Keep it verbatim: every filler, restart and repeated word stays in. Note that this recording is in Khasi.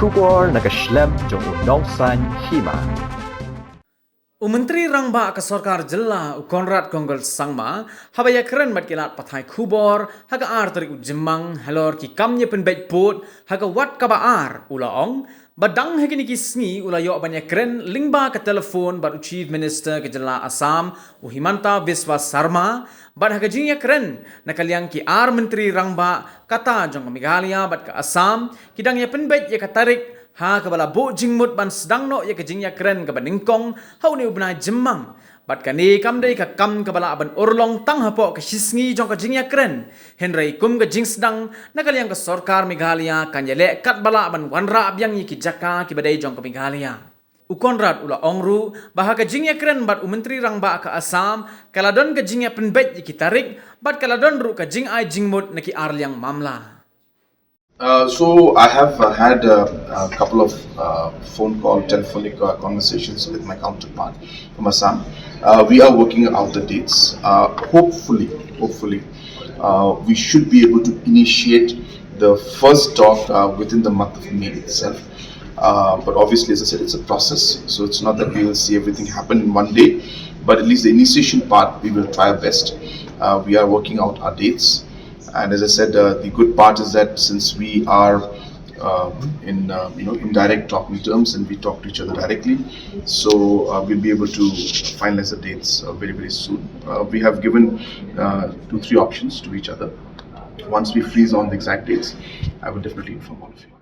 Khubor na ka shlem jong u nongsan hima. U Myntri Rangbah ka Sorkar Jylla u Conrad Kongkal Sangma haba ïakren bad ki lad pathai khubor ha ka ar tarik u Jymmang halor ki kam ïa pynbeit pud ha ka wat kaba ar, u la ong ba dang ha kine ki sngi u la ïoh ban ïakren lyngba ka telephone bad u Chief Minister ka Jylla Assam, u Himanta Biswa Sarma, bad ha ka jingïakren na ka liang ki ar Myntri Rangbah, kata jong ka Meghalaya bad ka Assam, ki dang ïa pynbeit ïa ka tarik ha kaba la buh jingmut ban sdang noh ïa ka jingïakren kaba nyngkong ha une u bnai Jymmang. Bad kane kam dei ka kam kaba lah ban urlong tang hapoh ka shisngi jong ka jingïakren, hynrei kum ka jingsdang na ka liang ka Sorkar Meghalaya kan ïaleh katba lah ban wanrah biang ïa ki jaka kiba dei jong ka Meghalaya. U Conrad u la ong ruh ba ha ka jingïakren bad u Myntri Rangbah ka Assam ka la don ka jingïapynbeit ïa ki tarik bad ka la don ruh ka jingai jingmut na ki ar liang mamla. Uh, so I have uh, had a, a couple of uh, phone call, telephonic uh, conversations with my counterpart from Assam. Uh, we are working out the dates. Uh, hopefully, hopefully, uh, we should be able to initiate the first talk uh, within the month of May itself. Uh, but obviously, as I said, it's a process. So it's not that we will see everything happen in one day. But at least the initiation part, we will try our best. Uh, we are working out our dates. And as I said, uh, the good part is that since we are uh, in uh, you know in direct talking terms and we talk to each other directly, so uh, we'll be able to finalize the dates uh, very very soon. Uh, we have given uh, two three options to each other. Once we freeze on the exact dates, I will definitely inform all of you.